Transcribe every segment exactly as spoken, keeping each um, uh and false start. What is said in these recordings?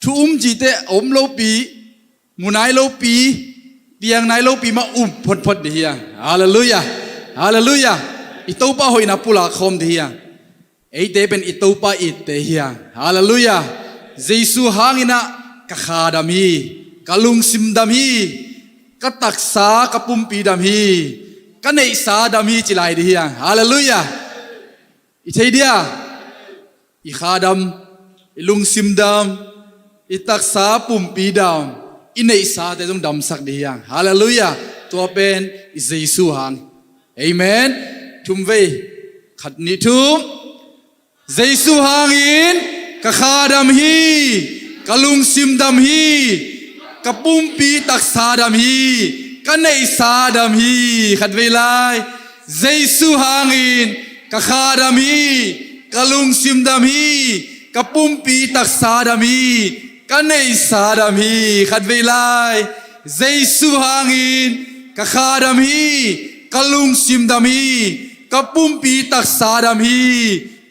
Thu um cihte a om lopi, mu nai lopi, piang nai lopi mah um photphot dih hiang. Halleluiah. Halleluiah. I Topa hoihna pulak khawm dih hiang. Eite pen i Topa itte hiang. Halleluiah. Jesu hanginah ka kha dam hi, ka lungsim dam hi, ka taksa ka pumpi dam hi, ka neihsa dam hi ci lai dih hiang. Halleluiah. I thei dia? I kha dam, i lungsim dam, i taksa pumpi dam, i neihsate zong damsak dih hiang. Halleluiah. Tua pen i Jesu hang. Amen. Thum vei. Khat, nih, thum. Jesu hangin ka kha dam hi, ka lungsim dam hi, ka pumpi taksa dam hi, ka neihsa dam hi. Khat vei lai. Jesu hangin ka kha dam hi, ka lungsim dam hi, ka pumpi taksa dam hi, ka neihsa dam hi. Khat vei lai. Jesu hangin ka kha dam hi, ka lungsim dam hi, ka pumpi taksa dam hi,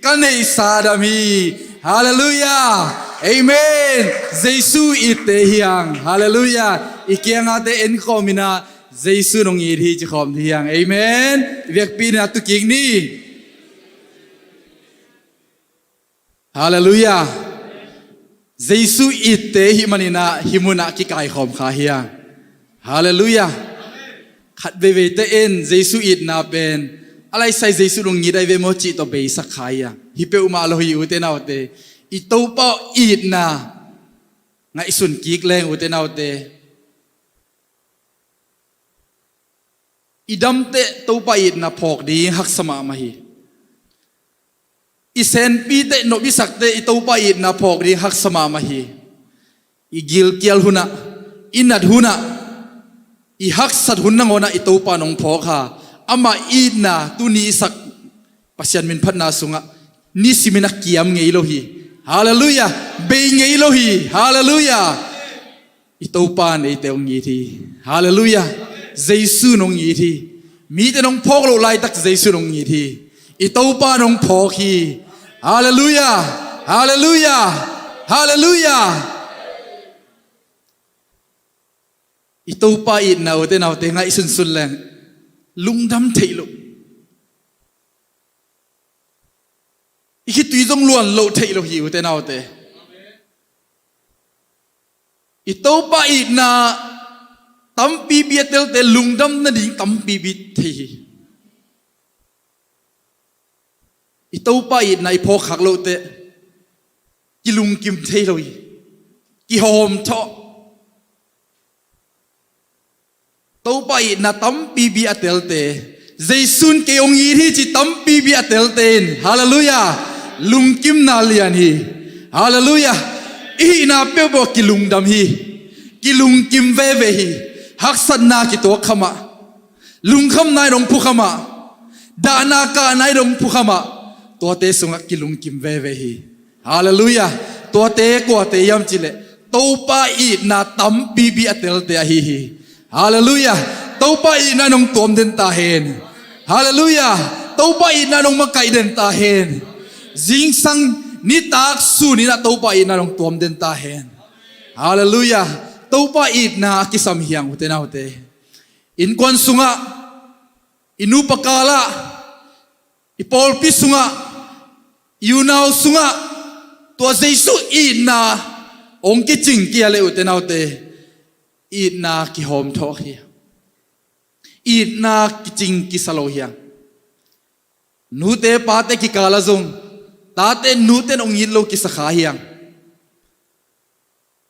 ka neihsa dam hi. Halleluiah. Amen. Jesu itte hiang. Halleluiah. I kiangate enkhawm inah Jesu nong it hi ci khawm dih hiang. Amen. I biakpi inah tu kik ni. Halleluiah. Jesu itte hih maninah hih munah kikaikhawm kha hiang. Halleluiah. Khat veiveite in Jesu itna pen a laisai Jesu nong it ahi ve maw cih tawh beisak kha hiang. Hi peuhmah lo hi ute naute. I Topa itna ngaihsun kik leng ute naute, i damteh Topa itna phawk ding haksa mahmah hi. I senpiteh nophisakte i Topa itna phawk ding haksa mahmah hi. I gilkial hunah, i nat hunah, i haksat hun nangawnah i Topa nong phawk ha. Amah itna tuni i sak Pasian min phatna sungah nisimin a kiam ngei lo hi. Halleluiah. Bei ngei lo hi. Halleluiah. I Topa in eite hong it hi. Halleluiah. Jesu nong it hi. Mite nong phawk loh laitak Jesu nong it hi. I Topa nong phawk hi. Halleluiah. Halleluiah. Halleluiah. I Topa itna ute naute ngaihsunsun leng lungdam theih loh, i khitui zong luan loh theih lo hi ute naute. I Topa itna tampipi a telte lungdam nading tampipi thei hi. I Topa itna i phawk khak lohteh kilungkim thei lo hi. Kihawm thawh. Topa itna tampipi a telte, Jesu in kei hong it hi ci tampipi a telte in, halleluiah, lungkimna lian hi. Halleluiah. I hihna peuhpeuh kilungdam hi. Kilungkim veve hi. Haksatna kituak khamah, lungkhamna in hong phu khamah, dahna kahna in hong phu khamah, tuate sungah kilungkim veve hi. Halleluiah. Tuate kuate hiam cileh Topa itna tampipi a telte ahi hi. Halleluiah. Topa itna nong tuam den ta hen. Halleluiah. Topa itna nong makaih den ta hen. Zingsang nitak suninah Topa itna nong tuam den ta hen. Halleluiah. Topa itna a kisam hiang ute naute. Innkuan sungah, i nupa kalah, i pawlpi sungah, i unau sungah tua Jesu itna hong kicing kia le ute naute, itna kihawm thawh hi. Itna kicing kisa lo hiang. Nute pate kikala zong tate nuten hong it lo kisa kha hiang.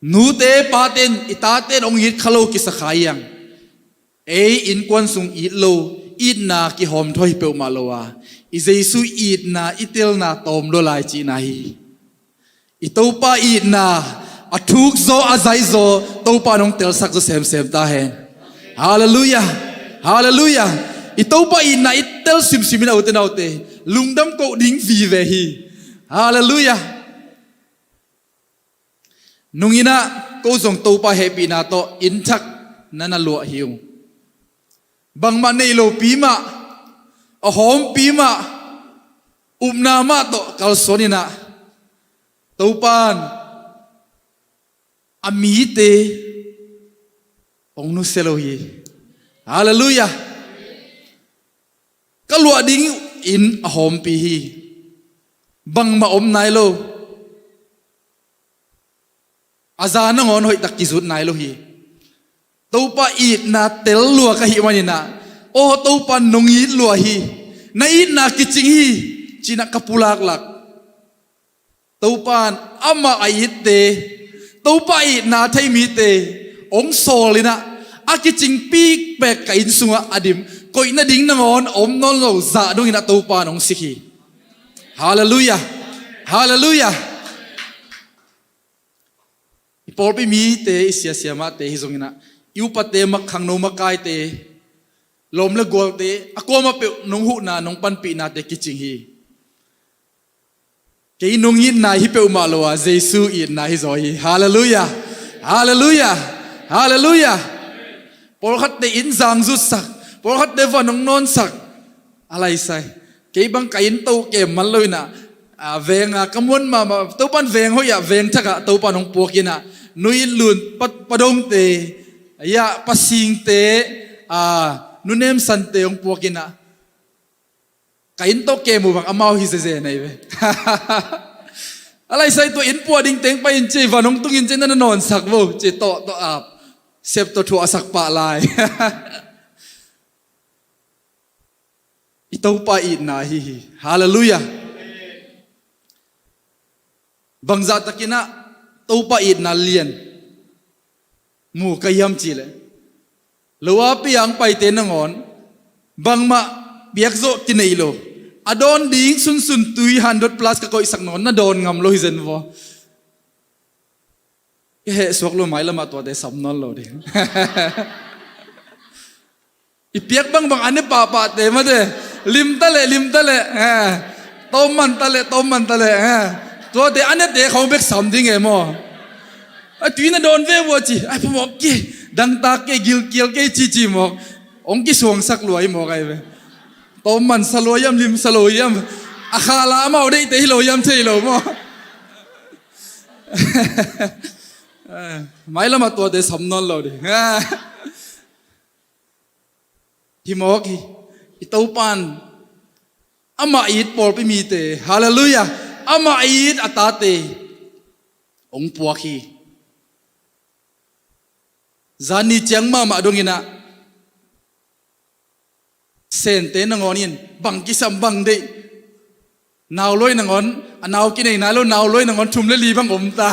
Nute paten i taten hong it kha lo kisa kha hiang. Ei innkuan sung it lo, itna kihawm thawh hi peuhmah lo a, i Jesu itna i telna tawm lo lai cihna hi. I Topa itna a thukzaw a zaizaw Topa nong telsak zaw semsem ta hen. Halleluiah. Halleluiah. I Topa itna i tel simsim in a ute naute, lungdam koh ding vive hi. Halleluiah. Nunginah ko zong Topa hehpihna tawh innthak na na luah hi ung. Bangmah nei lopi mah, a hawmpi mah, upna mah tawh kalsuan inah Topa in a mite hong nusia lo hi. Halleluiah. Ka luah ding inn a hawmpi hi. Bangmah om nai lo. A za nangawn hoihtak kizut nai lo hi. Topa itna tel lua ka hih maninah, aw Topa nong it lua hi. Na itna kicing hi, cinah ka pulaklak. Topa in amah a itte, Topa itna thei mite hong sawl inah, a kicing pikpek ka inn sungah a dim, koih nading nangawn a om nawn lo zah donginah Topa in hong sik hi. Halleluiah. Halleluiah. I pawlpi mite, i siasia mahte hi zonginah, i upate, mak khangno makaite, lawm le gualte, a kuamah peuh nong huhna, nong panpihnate kicing hi. Kei nong itna hi peuhmah lo a, Jesu itna hi zaw hi. Halleluiah. Halleluiah. Halleluiah. Pawlkhatte inn zang zutsak, pawlkhatte van hong nawnsak. A laisai. Kei bang ka inn to kem man lo inah, a, venga ka muan mahmah, Topan veng hoihah, veng thakah Topan hong puak inah, nu it lun, pa, pa dongte, a, pa singte, a, nu nemsante hong puak inah, ka inn to kem uh bang amau hi zeze nei ve. A laisai, tua inn puah ding teng pai in ci, van hong tung in ci, na na nawnsak vo ci, tawh tawh ap, sep tawh thuahsak pah lai. I Topa itna ahi hi. Halleluiah. Bangzah takinah Topa itna lian mu ka hiam cihleh, lo a piang paite nangawn bangmah piakzawh kinei lo. A dawn ding sunsun tui hundred plus ka koihsak nangawn na dawn ngam lo hi zen vaw. Ka hehsuak lo, mailamah tuate sam nawn lo ding. I piak bangbang a ne pahpahte mate, lim ta leh, lim ta leh, eh, tawm man ta leh, tawm man ta leh, eh, tuate a nete khawng bek sam ding e maw. A tui na dawn ve vua ci, ai phamawh kei, dangtak kei, gilkial kei cici mawk. Hong kisuangsak lua hi mawk ai ve. Tawm man sa lua hiam, lim sa lua hiam. A khala amau deihte hi lo hiam thei lo maw. Eh, mailamah tuate sam nawn lo ding. Hi mawk hi. I Topan amah it pawlpi mite, halleluiah, amah it a tate hong puak hi. Zanni ciang mahmah donginah Sente nangawn in bang kisam bang deih. Nau luai nangawn, a nau kinei nai lo, nau luai nangawn thum le li bang om ta.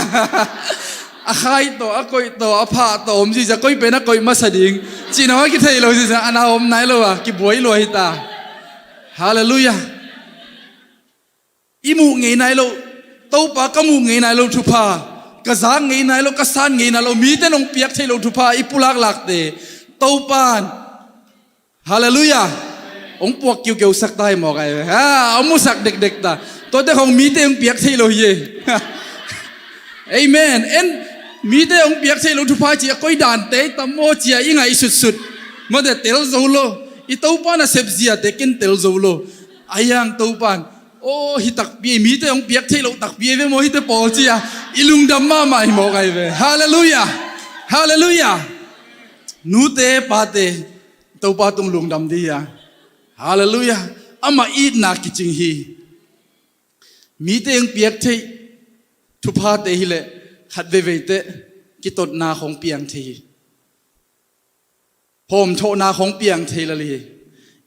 A khai tawh, a koih tawh, a phah tawh om zizia, koi pen a koih masa ding cih nangawn kithei lo zizia, a nau om nai lo a kibuai lua hi ta. Halleluiah. I muh ngei nai lo, Topa ka muh ngei nai lo thupha, ka zak ngei nai lo, ka san ngei nai lo, mite nong piak thei lo thupha i pulaklakte, Topan, halleluiah, hong puak kiukeusak ta hi mawk ai ve. Ha, hong musak dekdek ta. Tuate khong mite hong piak thei lo hi e. Amen. En, mite hong piak thei lo thupha ci a koi dante tam maw ci a i ngaih sutsut. Mate tel zo lo. I Topa nasep ziate ken tel zo lo. A hiang Topan, aw, hi takpi, mite hong piak theih loh takpi ve maw hite pawl ci-a i lungdam mahmah hi mawk ahi ve. Halleluiah. Halleluiah. Nute pate, Topa tung lungdam dih hi a. Halleluiah. Amah itna kicing hi. Mite hong piak theih thuphate hileh khat veivei teh kitotna khong piang thei hi. Hawmthawhna khong piang thei lel hi.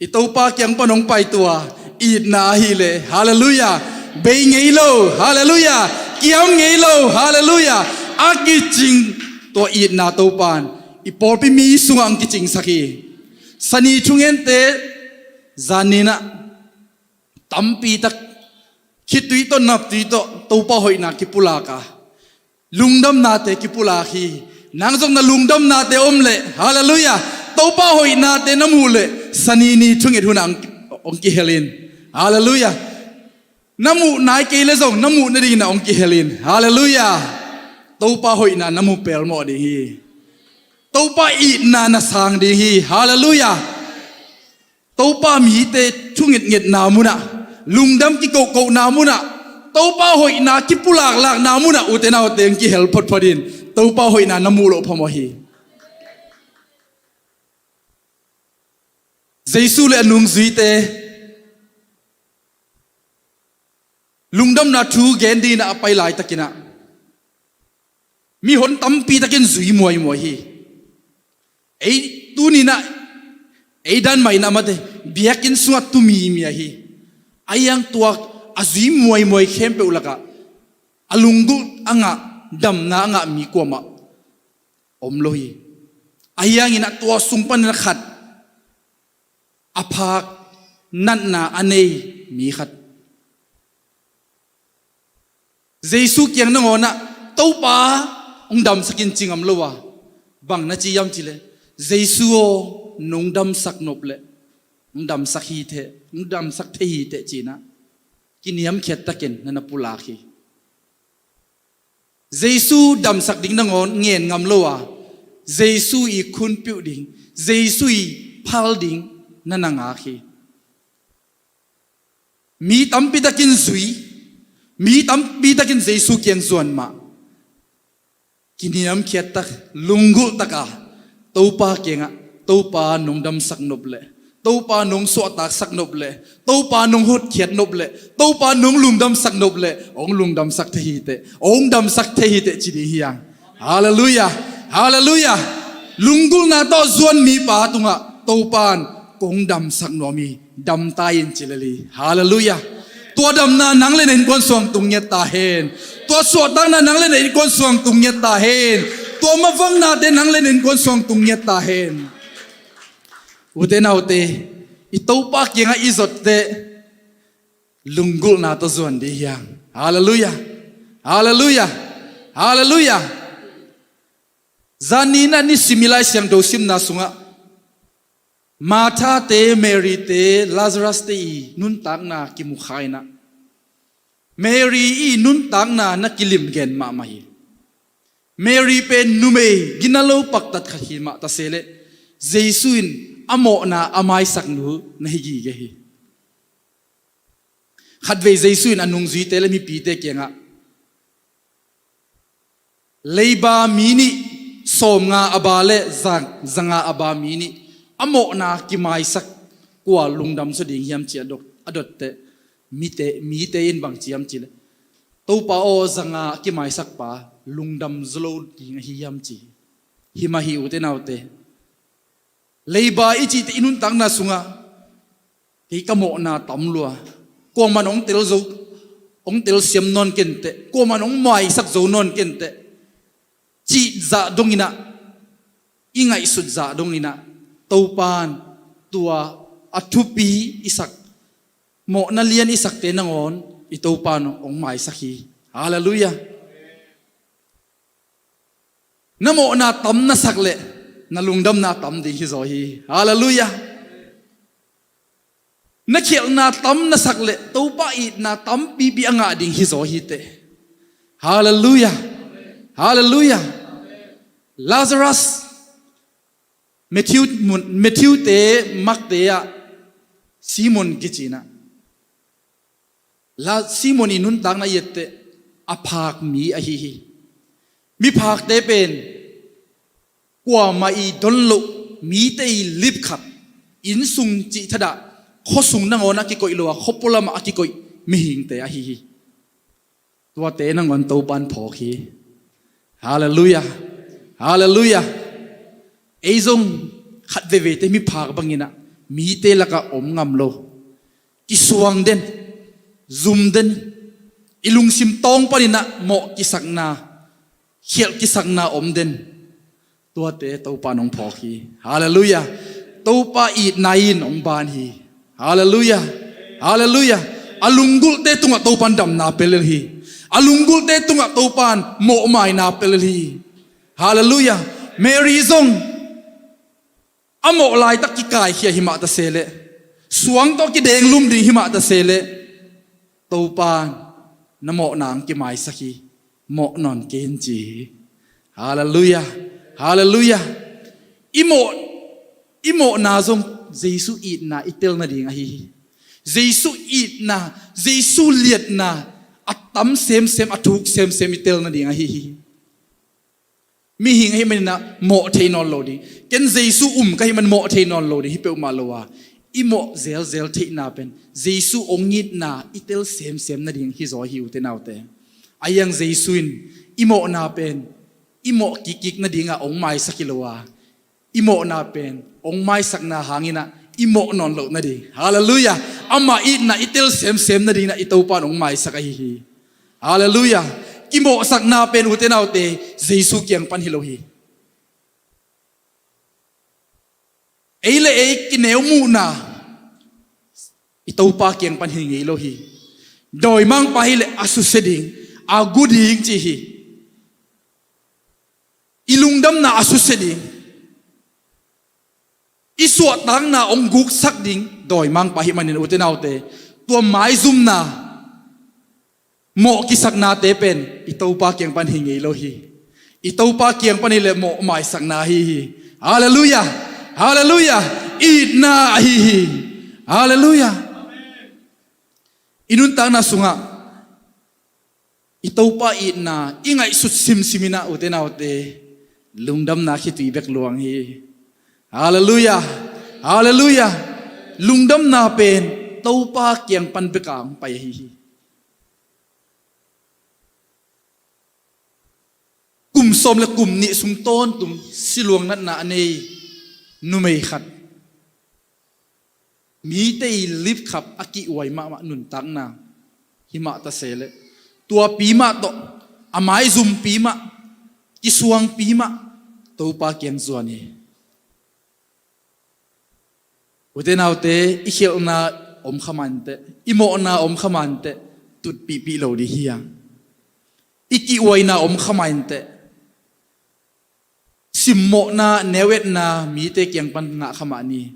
I Topa kiang pan hong paitua itna ahileh, halleluiah, bei ngei lo, halleluiah, kiam ngei lo, halleluiah, a kicing tua itna Topan i pawlpi mi sungah hong kicingsak hi. Sani thungente zanninah tampitak khitui tawh naptui tawh Topa hoihna kipulak a, lungdamnate kipulak hi. Nang zong na lungdamnate om leh, halleluiah, Topa hoihnate na muh leh, sani ni thunget hunah hong, hong kihel in. Halleluiah. Na muh nai kei leh zong na muh nadinginah hong kihel in. Halleluiah. Topa hoihna na mu pelmawh ding hi. Topa itna na sang ding hi. Halleluiah. Topa mite thungetngetna munah, lungdam kikohkohna munah, Topa hoihna kipulaklakna munah ute naute hong kihel photphot in. Topa hoihna na muh loh phamawh hi. Jesu le a nungzuite lungdamna thu gen dinah a pai laitakinah mihon tampi takin zui muaimuai hi. Ei tuninah ei dan mah inah mate biakinn sungah tumi mi ahi. A iang tuak a zui muaimuai khempeuh lakah a lunggulh a ngah, damna a ngah mi kuamah om lo hi. A ianginah tua sung panin a khat a phak natna a nei mi khat Jesu kiang nangawnah Topa hong damsak in ci ngam lo a, bang na ci hiam cileh, Jesu aw, nong damsak nop leh hong damsak hi teh, hong damsak thei hi teh cinah kiniamkhiat takin na na pulak hi. Jesu damsak ding nangawn ngen ngam lo a, Jesu i khunpiuh ding, Jesu i phal ding na na ngak hi. Mi tampi takin zui, mi tampi takin Jesu kiang zuan mah kiniamkhiat tak, lunggulh taka Topa kiangah, Topa nong damsak nop leh, Topa nong suahtaksak nop leh, Topa nong hotkhiat nop leh, Topa nong lungdamsak nop leh hong lungdamsak thei hi teh, hong damsak thei hi teh ci ding hi hang. Halleluiah. Halleluiah. Lunggulhna tawh zuan mipa tungah Topa in kong damsak nuam hi, damta in ci lel hi. Halleluiah. Tua damna nang le na innkuan sungah tung ngiat ta hen. Tua suahtakna nang le na innkuan sungah tung ngiat ta hen. Tua mavangnate nang le na innkuan sungah tung ngiat ta hen. Ute naute, i Topa kiangah i zotteh lunggulhna tawh zuan ding hi hang. Halleluiah. Halleluiah. Halleluiah. Zan ni inah nisim i Lai Siangtho simna sungah Martha-te, Mary-te, Lazarus-te i nuntakna kimukha inah Mary i nuntakna na kilimgen mahmah hi. Mary pen numei gina lo paktat khat hi mah ta se leh Jesu in a mawhna a maisak nu na hi gige hi. Khatvei Jesu in a nungzuite le mipite kiangah leiba mi nih, sawmnga a ba le za, zanga a ba mi nih a mawhna kimaisak kua lungdam zaw ding hiam ci a dot, a dotteh mite, mite in bang ci hiam cileh, Topa aw, zanga a kimaisakpa lungdam zaw lo ding ahi hiam ci hi. Hi mah hi ute naute. Leiba i cihte i nuntakna sungah kei ka mawhna tam lua, kuaman hong tel zo, hong telsiam nawn kenteh, kuaman hong maisak zo nawn kenteh cih zah donginah, i ngaihsut zah donginah Topa in tua a thupi i sak, mawhna lian i sakte nangawn i Topa in hong maisak hi. Halleluiah. Na mawhna tam na sak leh na lungdamna tam ding hi zaw hi. Halleluiah. Na khialhna tam na sak leh Topa itna tampipi a ngah ding hi zaw hi teh. Halleluiah. Halleluiah. Lazarus, Matthew mun, Matthew-te, Mark-te ah Simon kicinah La, Simon i nuntakna i etteh a phak mi ahi hi. Miphakte pen kuamah i don loh, mite i lipkhat, innsung cih thadah, khuasung nangawn a kikoih lo a khuapualamah a kikoih mihingte ahi hi. Tuate nangawn Topa in phawk hi. Halleluiah. Halleluiah. Ei zong khat veveite miphak banginah mite lakah om ngam lo. Kisuang den, zum den, i lungsim tawng paninah mawh kisakna, khialh kisakna om den. Tuate Topa in hong phawk hi. Halleluiah. Topa itna in hong ban hi. Halleluiah. Halleluiah. A lunggulhte tungah Topa in damna pia lel hi. A lunggulhte tungah Topa in mawhmaina pia lel hi. Halleluiah. Mary zong a mawh laitak kikaikhia hi mah ta se leh, suang tawh kidenglum ding hi mah ta se leh, Topa in na mawhna hong kimaisak hi, mawh nawn kei in ci hi. Halleluiah. Halleluiah. I mawh, i mawhna zong Jesu itna i tel nading ahi hi. Jesu itna, Jesu liatna a tam semsem, a thuk semsem i tel nading ahi hi. Mihing ahih maninah mawh thei nawn lo ding. Ken Jesu um ka hih man mawh thei nawn lo ding hi peuhmah lo a, i mawh zelzel theihna pen Jesu hong itna i tel semsem nading hi zaw hi, ute naute. Ahi hang Jesu in i mawhna pen i mawh kikkik nadingah hong maisak hi lo a, i mawhna pen hong maisakna hanginah i mawh nawn loh nading, halleluiah, amah itna i tel semsem nadinginah i Topa in hong maisak ahi hi. Halleluiah. Kimawhsakna pen, ute naute, Jesu kiang pan hi lo hi. Ei le ei kineu muhna i Topa kiang pan hi ngei lo hi. Dawimangpa hileh a susia ding, a gu ding ci hi. I lungdamna a susia ding, i suahtakna hong guksak ding dawimangpa ahih manin, ute naute, tua maizumna, mawh kisaknate pen i Topa kiang pan hi ngei lo hi. I Topa kiang pan hileh mawh maisakna ahi hi. Halleluiah. Halleluiah. Itna ahi hi. Halleluiah. I nuntakna sungah i Topa itna i ngaihsut simsiminah, ute naute, lungdamna khitui bek luang hi. Halleluiah. Halleluiah. Lungdamna pen Topa kiang pan beka hong pai ahi hi. Kum sawm le kum nih sung tawntung siluang natna a nei numei khat, mite i lipkhap a kihhuai mahmah nuntakna hi mah ta se leh, tuapi mah tawh, a maizumpi mah, kisuangpi mah, Topa kiang zuan hi. Ute naute, i khialhna om kha mah inteh, i mawhna om kha mah inteh, tutpihpih lo ding hi hang. I kihhuaina om kha mah inteh, simmawhna, neuetna mite kiang pan ngah kha mah ni,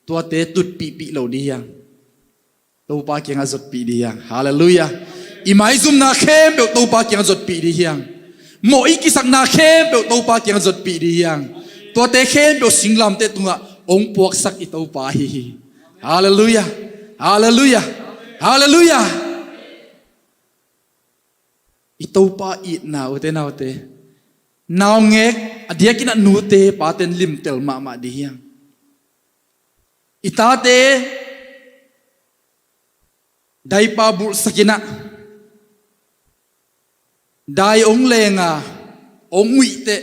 tuate tutpihpih lo ding hi hang. Topa kiangah zotpih ding hi hang. Halleluiah. I maizumna khempeuh Topa kiangah zotpih ding hi hang. Mawh i kisakna khempeuh Topa kiangah zotpih ding hi hang. Tuate khempeuh singlamteh tungah hong puaksak i Topa ahi hi. Halleluiah. Halleluiah. Halleluiah. I Topa itna, ute naute, naungek a diakinah nute paten limtel mahmah ding hi hang. I tate daipa bulhsakinah, dai hong lenga hong uihteh,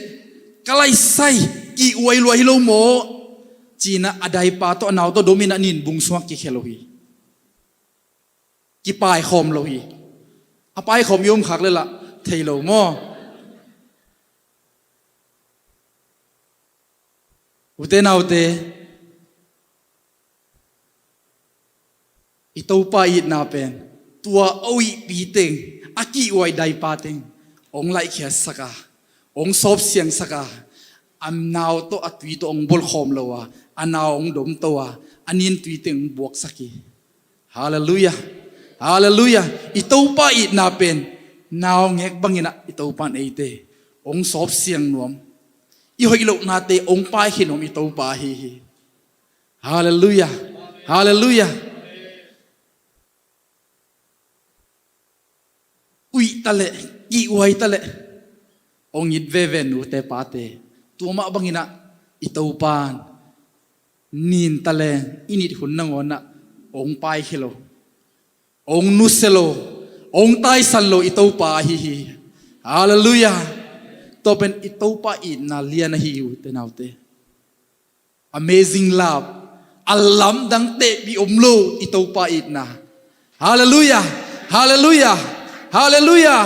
ka laisai, kihhuai lua hi lo maw, cinah a daipa tawh, a nau tawh dominah nin bung sungah kikhia lo hi. Kipaikhawm lo hi. A paikhawm i om khak le lah thei lo maw? Ute naute, i Topa itna pen tua a uihpi teng, a kihhuai daipa teng hong laihkhiatsak a, hong sawpsiangsak a, a nau tawh, a tui tawh hong bolkhawm lo a, a nau hong domto a, a nintui teng hong buaksak hi. Halleluiah. Halleluiah. I Topa itna pen naungek banginah i Topa in eite hong sawpsiang nuam, i hoih lohnate hong paikhia nuam i Topa ahi hi. Halleluiah. Halleluiah. Uih taleh, kihhuai taleh hong it veve nute pate, tua mah banginah i Topa in nin taleng i nit hun nangawnah hong paikhia lo, hong nusia lo, hong taisan lo i Topa ahi hi. Halleluiah. Tua pen i Topa itna lian ahi hi, ute naute. Amazing love. A lamdang tehpih om lo i Topa itna. Halleluiah. Halleluiah. Halleluiah.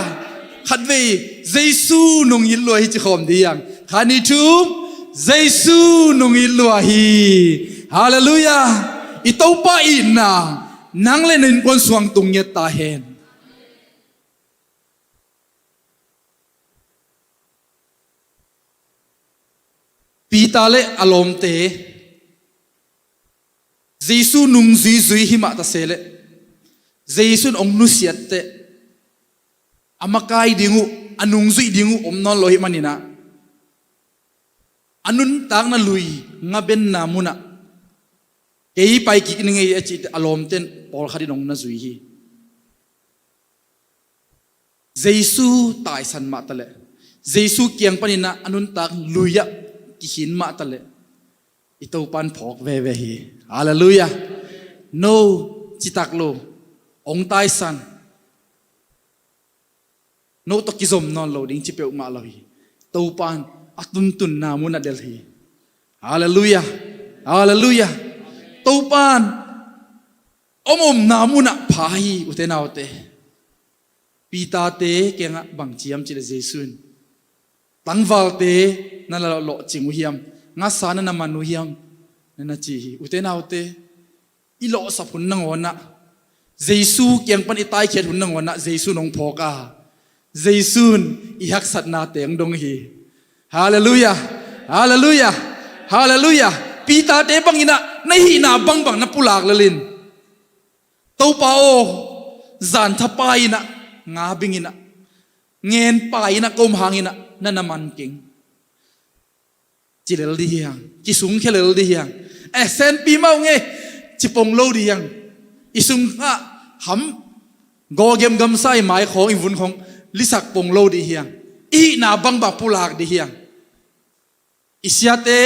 Khatvei, Jesu nong it lua hi ci khawm ding hi hang. Khat, nih, thum, Jesu nong it lua hi. Halleluiah. I Topa itna nang le na innkuan sungah tung ngiat ta hen. Peter le a lawmte Jesu nungzuizui hi mah ta se leh, Jesu in hong nusiatteh, a makai ding uh, a nungzuih ding uh om nawn lo hi maninah, a nuntakna lui ngabenna munah kei pai kik ning ei a cih a lawmte in pawlkhat in hong na zui hi. Jesu taisan mah taleh, Jesu kiang paninah a nuntak lui-ah kikhin mah taleh i Topan phawk veve hi. Halleluiah. No citak lo, ong taisan, no tawh kizom nawn lo ding ci peuhmah lo hi. Topan a tuntunna munah delh hi. Halleluiah. Halleluiah. Topan om omna munah pha hi, ute naute. Peter-te kiangah bang ci hiam cihleh Jesu in, tangvalte na lawhlawh cing uh hiam? Ngasa na na man uh hiam? Na na ci hi. Ute naute, i lawhsap hun nangawnah, Jesu kiang pan i taikhiat hun nangawnah Jesu in hong phawk a, Jesu in i haksatnate hong dong hi. Halleluiah. Halleluiah. Halleluiah. Peter-te banginah na hihna bangbang na pulak lelin, Topa aw, zanthapai inah, nga binginah, ngenpai inah, kom hanginah na na man keng, ci lel dih hiang. Kisungkhia lel dih hiang. Eh, senpi mah ung e, ci pong lo dih hiang. I sungah ham, gawgem gamsa i mai khawng, i vun khawng lisak pong lo dih hiang. I hihna bangbang pulak dih hiang. I siate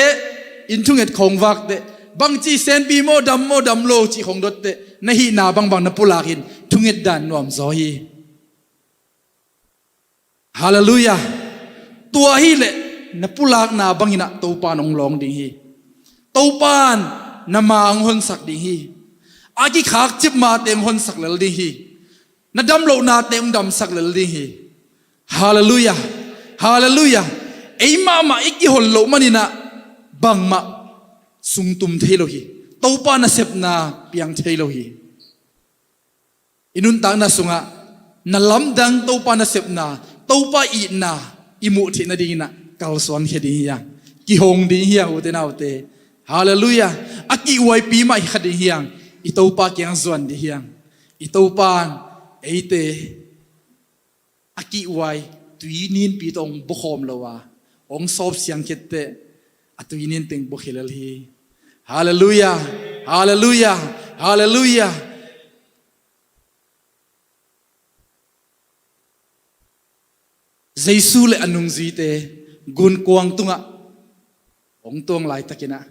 in thunget khawng vak teh, bangci, senpi maw, dam maw, dam lo cih khawng dot teh, na hihna bangbang na pulakin thunget dan nuam zaw hi. Halleluiah. Tua hileh na pulakna banginah Topan hong lawng ding hi. Topan na ma hong honsak ding hi. A kikhakcip mate hong honsak lel ding hi. Na damlohnate hong damsak lel ding hi. Halleluiah. Halleluiah. Ei mahmah i kihon loh maninah bangmah sungtum thei lo hi. Topa nasepna piang thei lo hi. I nuntakna sungah na lamdang, Topa nasepna, Topa itna i muh theih nadinginah kalsuan khia ding hiang. Kihong ding hiang, ute naute. Halleluiah. A kihuaipi mah hi kha ding hiang. I Topa kiang zuan ding hiang. I Topan eite a kihuai tuininpi tawh hong bukhawm lo a, hong sawp siangkhiat teh a tuinin teng bukhia lel hi. Halleluiah. Halleluiah. Halleluiah. Jesu le a nungzuite gunkuang tungah hong tuang laitakinah,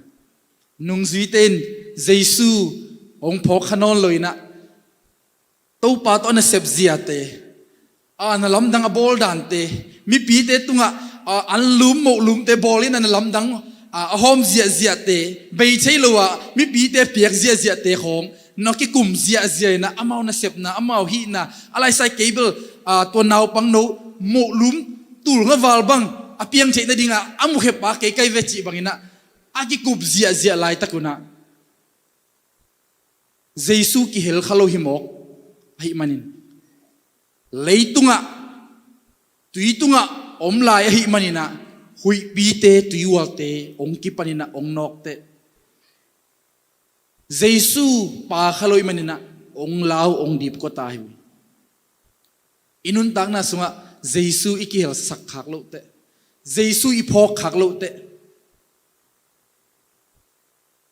nungzuite in Jesu hong phawk kha nawn loinah, Topa tawh a nasep ziate, a na lamdang a bawl dante, mipite tungah a anlum mohlumte bawlin a na lamdang a, a hawm ziahziahte, bei thei lo a mipite piak ziahziahte khawng na kikum ziahziah inah, amau nasepna, amau hihna, a laisai kei bel, a, tua naupangno mohlum tulnga val bang a piang theih nadingah a mukhepa kei kai ve cih banginah a kikup ziahziah laitak unah, Jesu kihel kha lo hi mawk ahih manin, leitungah, tui tungah om lai ahih maninah, huihpite, tuihualte hong kipaninah hong nawkteh, Jesu pa kha lo ahih maninah hong lau, hong dipkua ta hi. I nuntakna sungah Jesu i kihelsak khak lohteh, Jesu i phawk khak lohteh,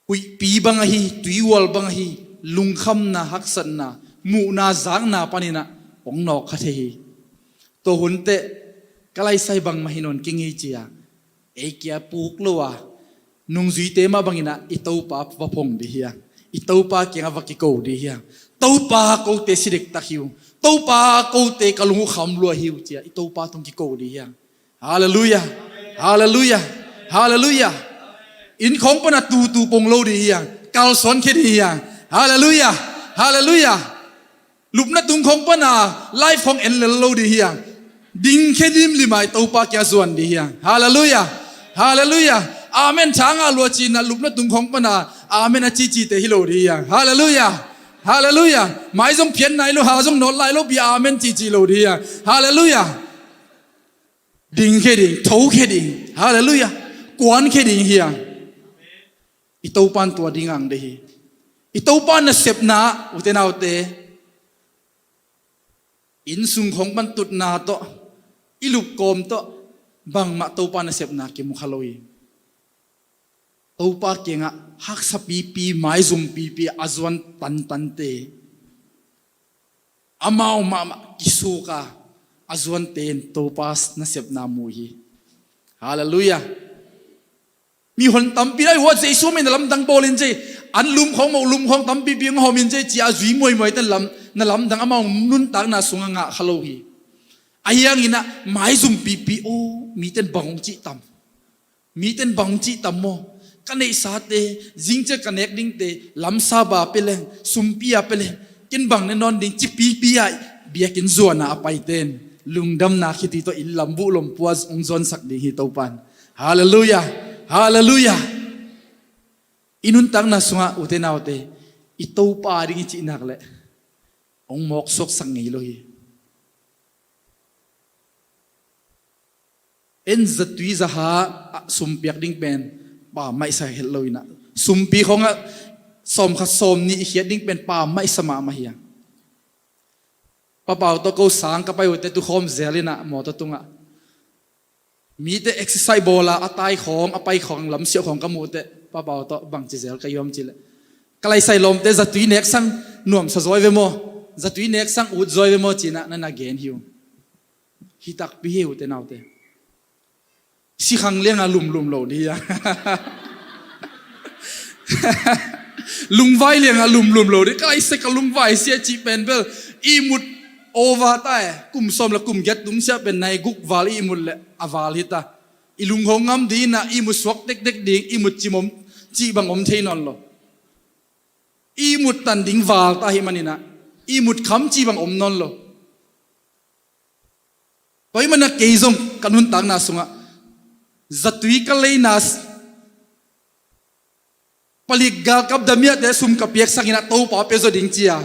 huihpi bang ahi, tuihual bang ahi, lungkhamna, haksatna, muhna, zakna paninah hong nawk kha thei hi. Tua hun teh ka laisai bangmah hi nawn kei ngei cia, ei kia puk lo a, nungzuite mah banginah i Topa va phong dih hiang. I Topa kiangah va kiko dih hiang. Topa, kote si dektak hi uh. Topa, kote ka lung uh kham lua hi uh, cia i Topa tung kiko dih hiang. Halleluiah. Halleluiah. Halleluiah. Inn khawng pana tutu pong lo dih hiang. Kalsuan khia dih hiang. Halleluiah. Halleluiah. Lupna tung khawng pana life khawng en lel lo dih hiang. Ding khia limlim a i Topa kiang zuan dih hiang. Halleluiah. Halleluiah. Amen. Thanga lua cinah lupna tung khawng pana amen a cicite hi lo dih hiang. Halleluiah. Halleluiah. Mai zong phian nai lo, ha zong nawt lai lo pi amen cici lo dih hiang. Halleluiah. Ding khia ding, tho khia ding. Halleluiah. Kuan khia ding hiang. I Topan tua ding ang dih hi. I Topan nasepna, ute naute, inn sung khawng pan tutna tawh, i lupkawm tawh, bangmah Topa nasepna kimu kha lo hi. Topa kiangah haksa pipi, maizum pipi a zuan tantante, amau mahmah kisuk a, A zuante in Topa nasepna mu hi. Halleluiah. Mihon tampi a, "Ei, hua Jesu min a lamdang bawlin ci, an lum khawng, mo lum khawng tampipi hong hawmin ci," ci a zui muaimuai ten lam, na lamdang amau nuntakna sungah ngah kha lo hi. Ahi hangin ah maizum pipi, aw, miten bang hong cih tam? Miten bang hong cih tam maw? Ka neihsate, zingciang ka nek dingte, lamsaba pia leng, sumpi a pia leng, ken bang ne nawn ding, ci pipi ah biakinn zuan a a paite in lungdamna khitui tawh inn lam buh lompua hong zuansak ding hi Topa in. Halleluiah. Halleluiah. I nuntakna sungah ute naute, i Topa ding i cih nak leh hong mawksuaksak ngei lo hi. En, zatui zaha ah sum piak ding pen pammaih sa het lo in ah, sumpi khawngah sawmkhat sawmnih i khiat ding pen pammaih sa mahmah hi a. Pa Pau tawh ko sang ka pai uh teh tukhawm zel in ah mawtaw tungah mite exercise bawl a, a tai khawng, a pai khawng, lamsiah khawng ka muh teh Pa Pau tawh bangci zel ka hiam cih leh, ka laisai lawmte zatui nek sang nuamsa zaw hi ve maw, zatui nek sang ut zaw hi ve maw ci-in ah na na gen hi uh. Hi takpi hi ute naute. Sikhang liangah lumlum lo ding hi a. Lungvai liangah lumlum lo ding. Ka laisai ka lungvai sia cih pen bel ihmut over ta e. Kum sawm le kum giat tung sia pen nai guk val ihmut leh a val hi ta. I lung hong ngam ding in ah ihmut suak tektek ding, ihmut cimawm cih bang om thei nawn lo. Ihmut tan ding val ta ahih manin ah ihmut kham cih bang om nawn lo. Tua ahih manin ah kei zong ka nuntakna sungah zatui ka leina s-, palik galkap damiahte sum ka piak sangin ah Topa pia zaw ding ci-a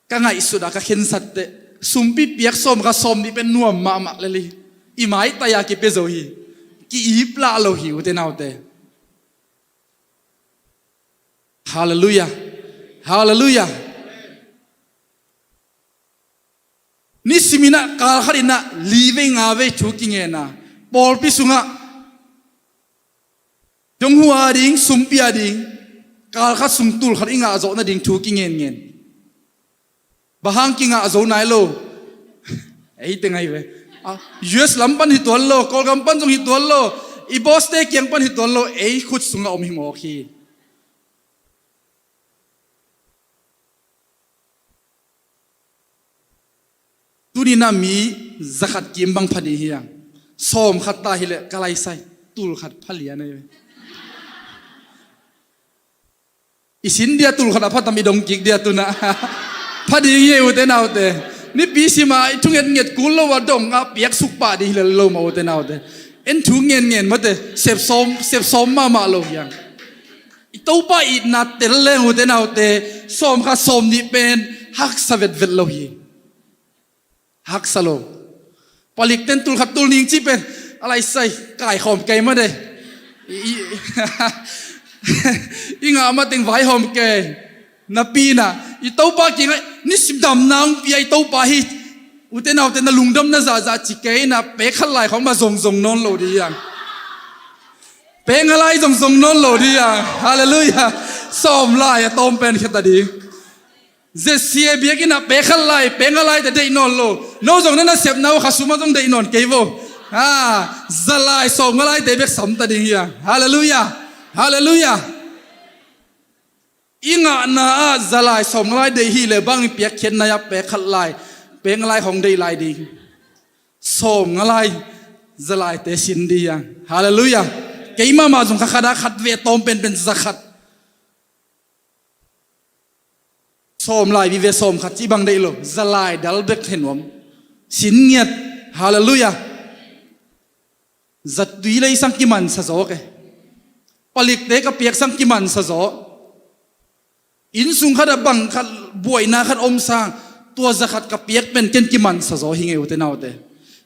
ka ngaihsut a ka khensat teh, sumpi piak sawmkhat sawmnih pen nuam mahmah lel hi. I maitai a kipia zo hi. Ki-ip lah lo hi ute naute. Halleluiah. Halleluiah. Nisimin ah kalkhat in ah li vei nga vei thu kingen a, pawlpi sungah dong hua ding, sumpi a ding, kalkhat sung tulkhat i ngah zawh nading thu kingenngen. Bang hang kingah zo nai lo? Ei teng ahi ve. Ah, U S lam pan hi tuan lo, Kawlgam pan zong hi tuan lo, i boss-te kiang pan hi tuan lo, ei khut sungah om hi mawk hi. Tuni-in ah mi zakhat kim bang pha ding hiam? Sawmkhat ta hileh ka laisai tulkhat pha lian ahi ve. I sin dia tulkhat a pha tam, i dong kik dia tu-in ah. Pha ding hi ei ute naute. Nipi sim a i thungetnget kul lo a dong a piaksuk pah ding hi lel lo mah ute naute. En thu ngenngen mate, sep sawm, sep sawm mahmah lo hiang. I Topa itna tel leng ute naute, sawmkhat sawmnih pen haksa vetvet lo hi. Haksa lo. Palik ten tulkhat tul ning ci pen a laisai kaikhawm kei mate. I, i, i ngah mateng vaihawm kei. Napi-in ah i Topa kiangah nisim damna hong pia i Topa hi. Ute naute, na lungdamna zahzah ci kei in ah, pek khat lai khawng mah zongzong nawn lo ding hiang. Pek nga lai zongzong nawn lo ding hiang. Halleluiah. Sawm lai a tawm pen khia ta ding. Z C A biakinn ah pek khat lai, pek nga lai te deih nawn lo. No zong na nasepna uh kha sum ah zong deih nawn kei vo. Ha, za lai sawm nga lai te bek sam ta ding hiang. Halleluiah. Halleluiah. I ngahna ah za lai sawm nga lai deih hileh bang i piakkhiatna ah pek khat lai, pek nga lai khawng deih lai ding. Sawm nga lai, za lai te sin ding hiang. Halleluiah. Kei mahmah zong kha khat ah khat vei tawm penpen za khat. Sawm lai vive sawm khat cih bang deih lo. Za lai dal bek hi nuam. Sin ngiat. Halleluiah. Zatui lei sang kimansa zaw ke. Palikte ka piak sang kimansa zaw. Innsung khat ah bang khat, buaina khat om sang, tua za khat ka piak pen ken kimansa zaw hi ngei ute naute.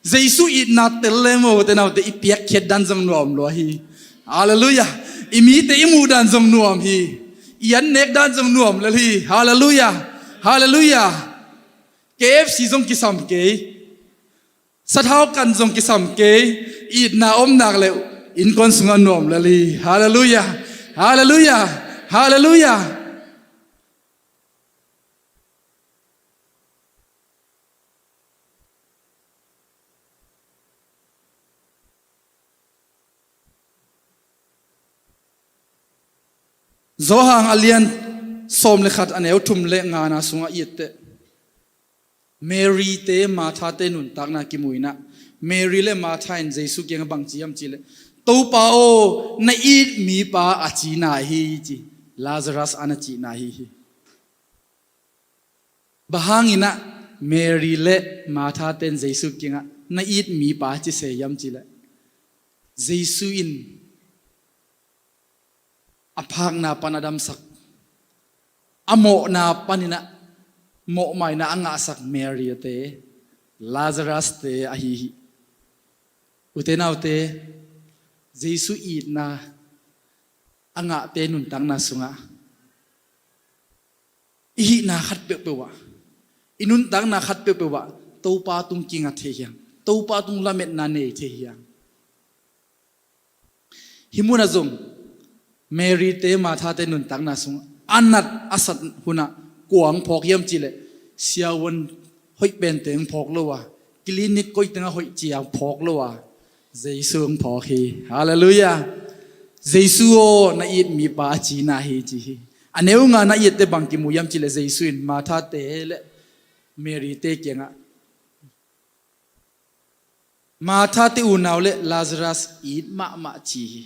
Jesu itna tel leng maw ute naute, i piakkhiat dan zong nuam lua hi. Halleluiah. I mite i muh dan zong nuam hi. I an nek dan zong nuam lel hi. Halleluiah. Halleluiah. K F C zong kisam kei. Sathau kan zong kisam kei, itna om nak leh innkuan sungah nuam lel hi. Halleluiah. Halleluiah. Halleluiah. Johan a lian sawm le khat, a neu thum le ngana sungah i et teh, Mary te Martha te nuntakna kimu inah, Mary le Martha in Jesu kiangah bang ci hiam cihleh, "Topa aw, na it mipa a cina hi," ci. Lazarus a na cina hi hi. Bang hanginah Mary le Martha ten Jesu kiangah, "Na it mipa," ci se hiam cihleh, Jesu in a phakna pan a damsak, a mawhna paninah, mawhmaina a ngahsak Mary te, Lazarus te ahi hi. Ute naute, Jesu itna a ngahte nuntakna sungah i hihna khat peuhpeuh ah, i nuntakna khat peuhpeuh ah Topa tung kinga thei hiam? Topa tung lametna nei thei hiam? Hih munah zong Mary te Martha te nuntakna sung a nat a sat hunah kua hong phawk hiam cihleh, siavuan hoih pen teng phawk lo a, clinic koi tengah hoih cia phawk lo a, Jesu hong phawk hi. Halleluiah. Jesu aw, na it mipa a cina hi, ci hi. A neu ngana i et teh bang kimu hiam cihleh, Jesu in Martha te le Mary te kiangah, "Martha te unau le Lazarus it mahmah," ci hi.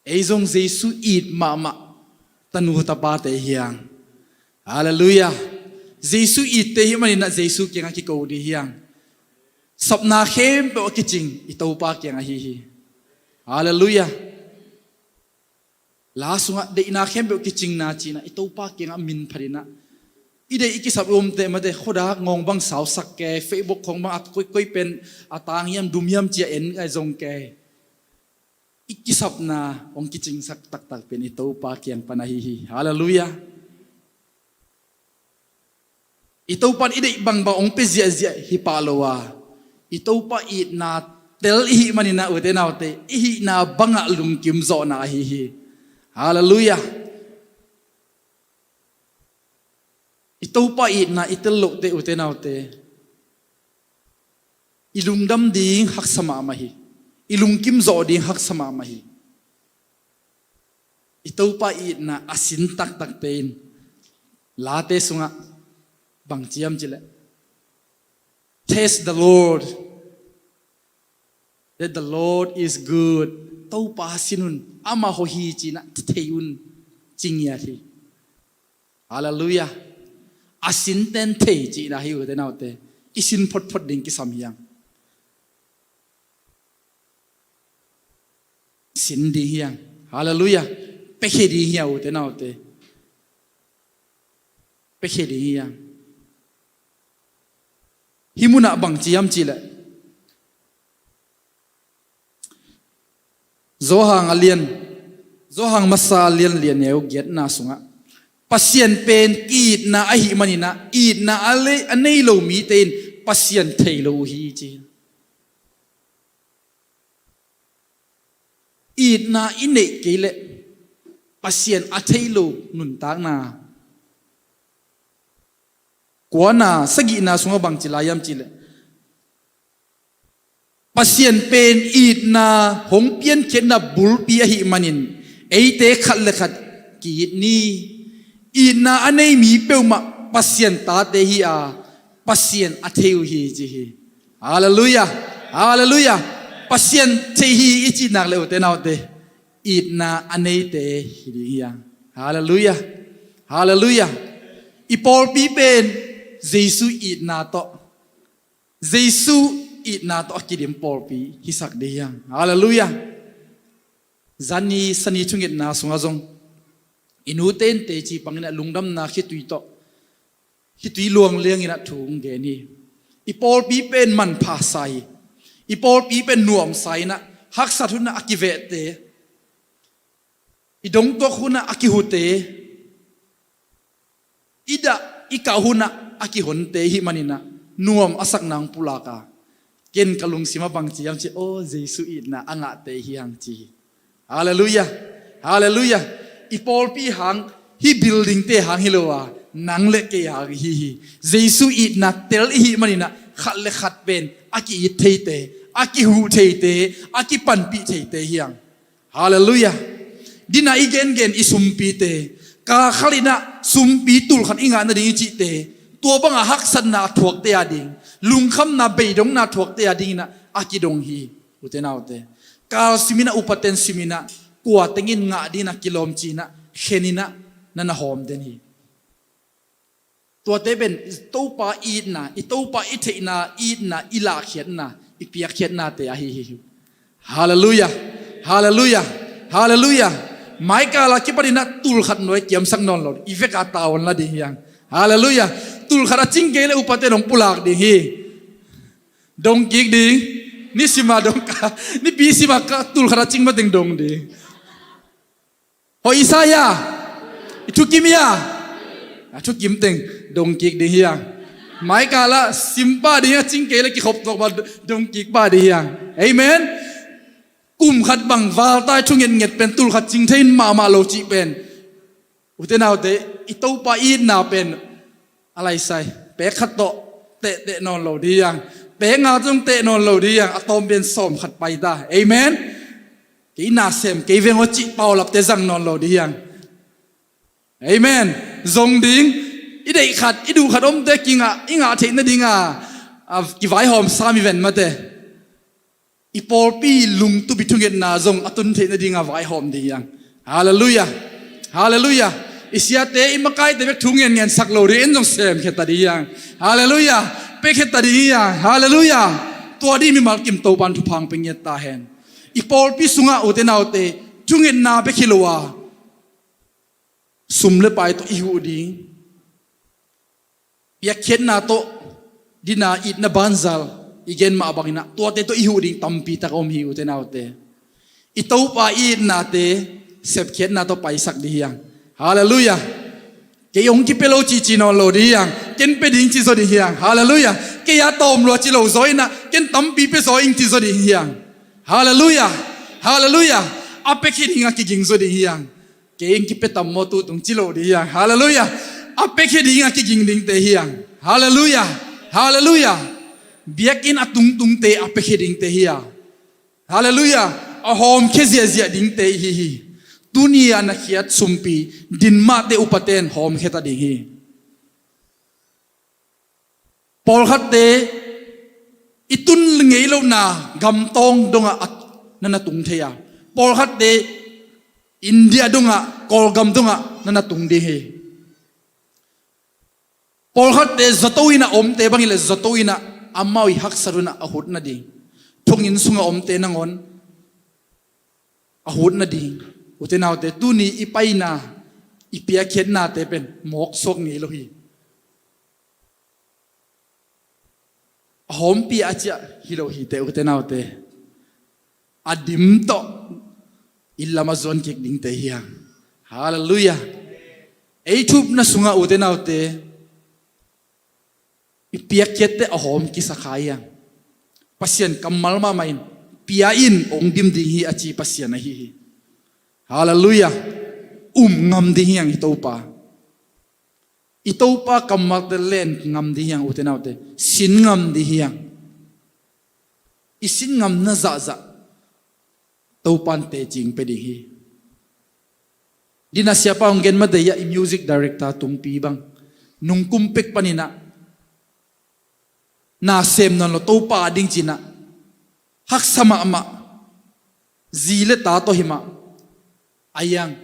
Ei zong Jesu it mahmah tanu tapate hi hang. Halleluiah. Jesu itte hi maninah Jesu kiangah kiko ding hi hang. Sapna khempeuh a kicing i Topa kiangah hi hi. Halleluiah. La sungah deihna khempeuh kicingna cinah i Topa kiangah min phatinah, i deih i kisap i omte mate, khuadak ngawng bang sausak kei, Facebook khong bang a koikoi pen a tang hiam dum hiam cia en ai zong kei. I kisapna hong kicingsak taktak pen i Topa kiang pan ahi hi. Halleluiah. I Topa in i deih bangbang hong pia ziahziah hi pah lo a, i Topa itna tel i hih maninah, ute naute, i hihna bangah lungkim zawhna ahi hi. Halleluiah. I Topa itna i tel loh teh, ute naute, i lungdam ding haksa mahmah hi. I lungkim zawh ding haksa mahmah hi. I Topa itna a sin taktakte in Late sungah bang ci hiam cihleh, "Taste the Lord, that the Lord is good." Topa sin un, amah hua hi cinah thei un, ci ngiat hi. Halleluiah. A sinten thei cihna hi, ute naute. I sin photphot ding kisam hi hang. Sin ding hi hang. Halleluiah. Piakhia ding hi hang, ute naute. Piakhia ding hi hang. Hih munah bang ci hiam cihleh, Johan a lian, Johan masa a lian li, a neu giatna sungah, Pasian pen itna ahih maninah, itna a le-, a nei lo mite in Pasian thei lo uh hi, ci. Itna i neih kei leh Pasian a thei lo nuntakna. Kuana, sagihna sungah bang ci lai hiam cihleh, Pasian pen itna hong piankhiatna bulpi ahih manin, eite khat le khat ki-it ni. Itna a nei mi peuhmah Pasian tate hi a, Pasian a thei uh hi, ci hi. Halleluiah. Halleluiah. Pasian thei hi i cih nak leh, ute naute, itna a neite hi ding hi hang. Halleluiah. Halleluiah. I pawlpi pen Jesu itna tawh, Jesu itna tawh a kidim pawlpi hisak ding hi hang. Halleluiah. Zani sani thungetna sungah zong i nute in teci panginah lungdamna khitui tawh, khitui luang lianginah thu hong gen hi. I pawlpi pen manpha sa hi. I pawlpi pen nuamsa inah, haksat hunah a kivehte, i dongtuak hunah a kihute, i dah i kah hunah a kihonte hih maninah nuam a sakna hong pulak a, ken ka lungsimah bang ci hiam cih, aw, Jesu itna a ngahte hi hang, ci hi. Halleluiah. Halleluiah. I pawlpi hang, hih buildingte hang hi lo a, nang le kei hang hi hi. Jesu itna tel i hih maninah khat le khat pen a ki-it theite, a kihuh theite, a kipanpih theite hi hang. Halleluiah. Dina i gengen i sumpite, kal khalinah sumpi tulkhat i ngah nading i cihte, tua banga haksatna a thuakte a ding, lungkhamna beidongna a thuakte a dinginah a kidong hi. Ute naute, kal siminah upaten siminah kua tengin ngah dinginah kilawm cinah kheninah na na hawm den hi. Tuate pen i Topa itna, i Topa i theihna itna, i lahkhiatna, i piakkhiatnate ahi hi. Halleluiah. Halleluiah. Halleluiah. Maikala kipaninah tulkhat nuai kiamsak nawn lo, i veka tavuan la ding hiang. Halleluiah. Tulkhat a cing kei le upate dong pulak ding hi. Dong kik ding. Nisima dong ka, nipi sima ka tulkhat a cing mateng dong ding. Hoih sa ia, i thukim ia, a thukim teng dong kik ding hiang. Maikala simpa ding a cing kei le kikhop tuak ma dong kik pa ding hiang. Amen. Kum khat bang valtai thungetnget pen tulkhat cing thei mahmah lo cih pen, ute naute, i Topa itna pen a laisai. Pek khat tawh tehteh nawn lo ding hiang. Pek nga zong teh nawn lo ding hiang. A tawm pen sawm khat paita. Amen. Kei na sem kei veng aw cih paulapte zang nawn lo ding hiang. Amen. Zong ding. I deih khat, i duh khat omte kingah, i ngah theih nadinga, a, kivaihawm sam i ven mate. I pawlpi lungtup i thungetna zong a tun theih nadinga vaihawm ding hiang. Halleluiah. Halleluiah. I siate, i makaite bek thu ngenngen sak lo ding, en zong semkhia ta ding hiang. Halleluiah. Pekhia ta ding hiang. Halleluiah. Tua ding mimal kim Topan thupha hong pia ngiat ta hen. I pawlpi sungah ute naute, thungetna bek hi lo a, sum le pai tawh i huh ding, piakkhiatna tawh, dina, itna banzal i gen mah banginah tuate tawh i huh ding tampi tak a om hi, ute naute. I Topa i itnate sepkhiatna tawh paisak ding hiang. Halleluiah. Kei hong kipia lo cihci nawn lo ding hiang. Ken pia ding ci zaw ding hiang. Halleluiah. Kei a tawm lua ci lo zaw inah ken tampi pia zaw ing ci zaw ding hiang. Halleluiah. Halleluiah. A piakhia ding a kiging zaw ding hiang. Kei in kipia tam maw tutung ci lo ding hiang. Halleluiah. A piakhia ding a kiging dingte hiang. Halleluiah. Halleluiah. Biakinn a tungtungte a piakhia dingte hiang. Halleluiah. A hawmkhia ziahziah dingte ihi hi. Tuni a na khiat sumpi din mahte upaten hawmkhia ta ding hi. Pawlkhatte i tun ngei lohna gamtawng dongah a, na na tung thei a, pawlkhatte India dongah, Kawlgam dongah na na tung ding hi. Pawlkhatte zato inah omte bangin le zato inah amau i haksat unah a hut nading, thonginn sungah omte nangawn a hut nading, ute naute, tuni i paina, i piakkhiatnate pen mawksuak ngei lo hi. A hawmpi a ciah hi lo hi te, ute naute. A dim tawh inn lam a zuan kik dingte hiang. Halleluiah. Ei thupna sungah, ute naute, i piakkhiatte a hawm kisa kha hiang. Pasian kammal mahmah in, pia in hong dim ding hi a ci Pasian ahi hi. Halleluiah. Um ngam ding hiang i Topa. I Topa kammalte len ngam ding hiang, ute naute. Sin ngam ding hiang. I sin ngamna zahzah Topan tecing pia ding hi. Dina siapa hong gen mate ia, i music director Tungpi bang nungkum pek paninah na sem nawn lo, Topa a ding cinah haksa mahmah. Zi le ta tawh hi mah. A iang,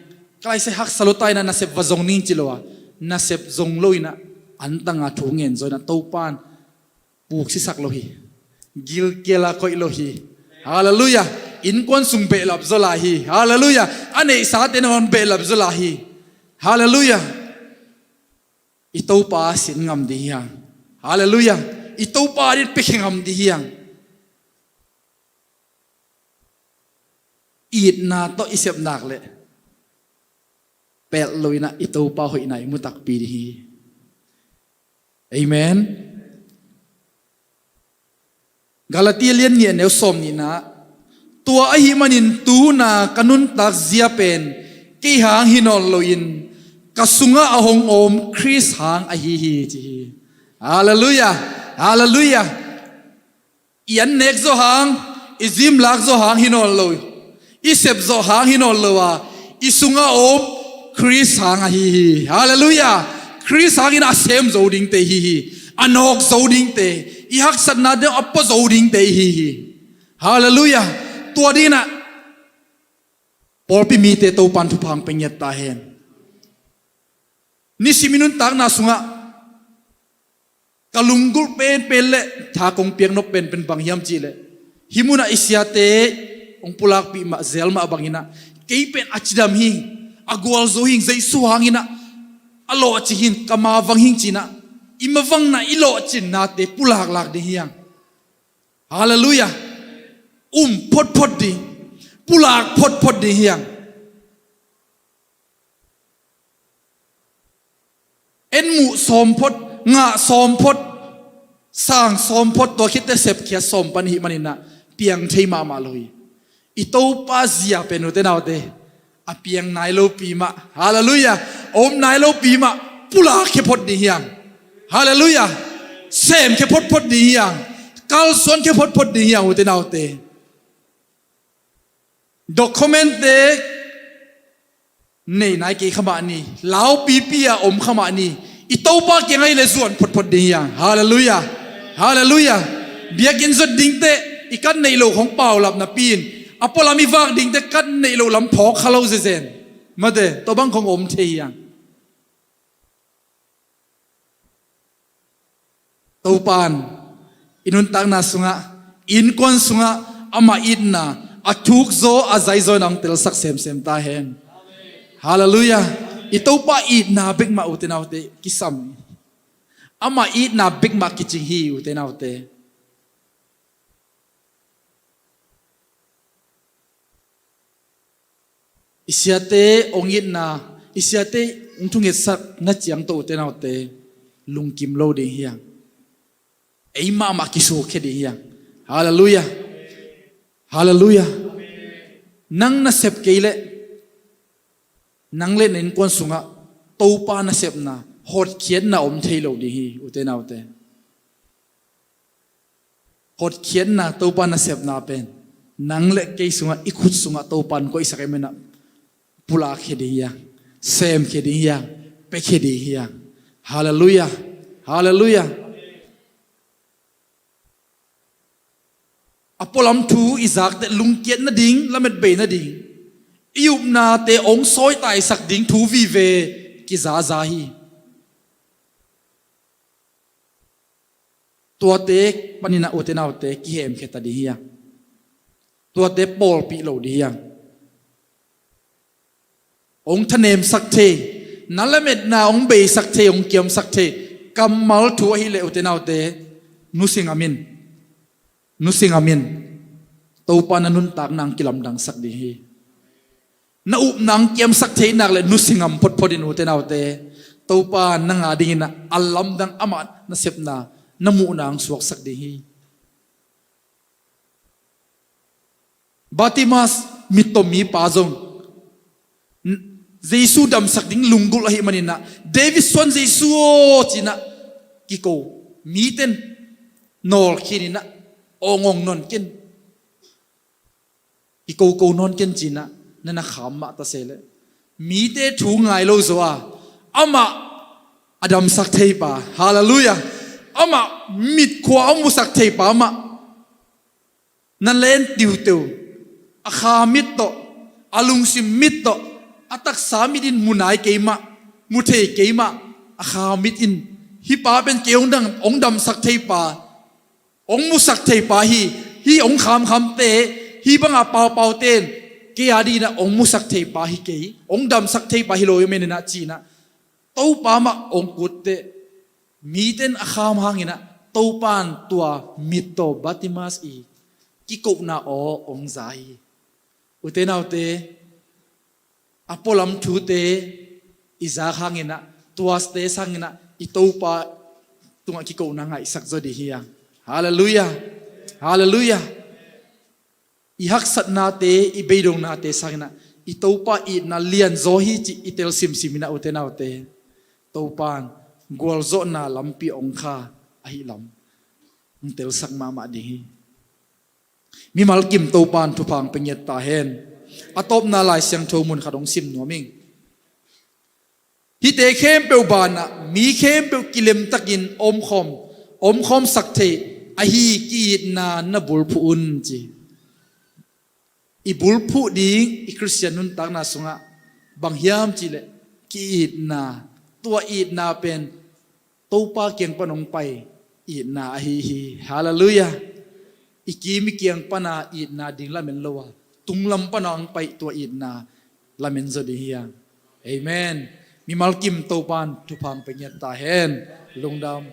ka laisai haksa lo ta inah nasep va zong ning ci lo a, nasep zong lo inah antanga thu ngen zaw inah Topan puksisak lo hi. Gilkial a koih lo hi. Halleluiah. Innkuan sung behlap zaw lai hi. Halleluiah. A neihsate nangawn behlap zaw lai hi. Halleluiah. I Topa sin ngam ding hiang. Halleluiah. I Topa din piakhia ngam ding hiang. Itna tawh i sep nak leh pelh lo inah i Topa hoihna i mu takpi ding hi. Amen. Galatia lian nih a neu sawm nihna, tua ahih manin tu hun-a ka nuntak zia pen kei hang hi nawn loin ka sungah a hong om Khrist hang ahi hi, ci hi. Halleluiah. Halleluiah. I an nek zawh hang, i zimlak zawh hang hi nawn lo, i sep zawh hang hi nawn lo a, I sungah om Khrist hang ahi hi. Halleluiah. Khrist hangin a sem zo dingte ihi hi. A nawk zo dingte, i haksatna deuh a pua zo dingte ihi hi. Halleluiah. Tua dinah pawlpi mite Topan thupha hong pia ngiat ta hen. Nisim i nuntakna sungah ka lunggulh penpen le tha kong piak nop penpen bang hiam cihleh, hih munah i siate hong pulakpih mah zel mah banginah kei pen a cidam hing, a gualzo hing, Jesu hanginah a lawhcing hing, ka mavang hing cinah i mavangna, i lawhcinnate pulaklak ding hiang. Halleluiah. Um photphot ding, pulak photphot ding hiang. En muh sawm phot, ngah sawm phot, sang sawm phot, tua khitte sepkhiat sawm pan ihih maninah piang thei mahmah lo hi. I Topa zia pen, ute naute, a piang nai lopi mah, halleluiah, a om nai lopi mah pulak khia phot ding hiang. Halleluiah. Sem khia photphot ding hiang. Kalsuan khia photphot ding hiang, ute naute. Documentte nei nai kei kha mah ni, laupipi a om kha mah ni, i Topa kiangah i le zuan photphot ding hiang. Halleluiah. Halleluiah. Biakinn zot dingte i kan neih loh khong paulap napi-in, a pualam i vak dingte kan neih loh lam phawk kha lo zezen. Mate, tua bang khong om thei hiang. Topan i nuntakna sungah, innkuan sungah ama itna a thukzaw, a zaizaw in hong telsak semsem ta hen. Halleluiah. I Topa itna bek mah, ute naute, kisam. Ama itna bek mah kicing hi, ute naute. I siate hong itna, i siate hong thungetsak na ciang tawh, ute naute, lungkim lo ding hiang. Ei mahmah kisukkhia ding hiang. Halleluiah. Halleluiah. Nang nasep kei leh, nang le na innkuan sungah Topa nasepna, hotkhiatna om thei lo ding hi, ute naute. Hotkhiatna, Topa nasepna pen nang le kei sungah, i khut sungah Topa in koihsak ahih maninah pulakkhia ding hiang, semkhia ding hiang, piakhia ding hiang. Halleluiah. Halleluiah. A pualam thu i zakteh lungkiat nading, lamet bei nading, i upnate hong sawitaisak ding thu vive kizaza hi. Tuate paninah, ute naute, kihemkhia ta ding hiang. Tuate pawlpih lo ding hiang. Hong thanemsak thei, na lametna hong beisak thei, hong kiamsak thei kammal thu ahileh, ute naute, nusia ngam in. Nusia ngam in. Topa na nuntakna hong kilamdangsak ding hi. Na upna hong kiamsak thei nak leh nusia ngam photphot in, ute naute. Topa nang a dinginah a lamdang, amah nasepna na muhna hong suaksak ding hi. Bartimas, mittawm mipa zong Jesu damsak ding lunggulh ahih maninah, David suan Jesu aw, cinah kiko, miten nawlkhininah, awngawng nawn ken, kikoko nawn ken, cinah na na kham mah ta se leh, mite thu ngai lo zaw a, amah a damsak theipa, halleluiah, amah mitkhua a musak theipa mah na len tiuteu, a kha mit tawh, a lungsim mit tawh, a taksa mit in mu nai kei mah, mu thei kei mah, a kha mit in, hih pa pen kei hong dam, hong damsak theipa, hong musak theipa hi, hih hong khamkhamte, hih banga paupaute in kei a dinginah hong musak theipa hi kei, hong damsak theipa hi lo hi maninah, cinah Topa mah hong kutteh, miten a kham hanginah Topa in tua mittaw Bartimas i kikona aw hong za hi. Ute naute, a pualam thute i zak hanginah, tuate sanginah i Topa tungah kikona ngaihsak zaw ding hiang. Halleluiah. Halleluiah. I haksatnate, i beidongnate sanginah i Topa itna lianzaw hi cih i tel simsiminah, ute naute, Topa in gualzawhna lampi hong kha ahih lam hong telsak mahmah ding hi. Mimal kim Topa in thupha hong pia ngiat ta hen. A tawpna Lai Siangtho mun khat hong sim nuam ing. Hihte khempeuh banah mi khempeuh kilemtakin omkhawm, omkhawmsak theih ahi ki-itna na bulphuh un ci. I bulphuh ding i Khristian nuntakna sungah bang hiam cihleh ki-itna, tua itna pen Topa kiang pan hong pai itna ahi hi. Halleluiah. I kim i kiang pana itna ding lamen lo a, tunglam pana hong pai tua itna lamen zaw ding hi hang. Amen. Mimal kim Topan thupha hong pia ngiat ta hen. Lungdam.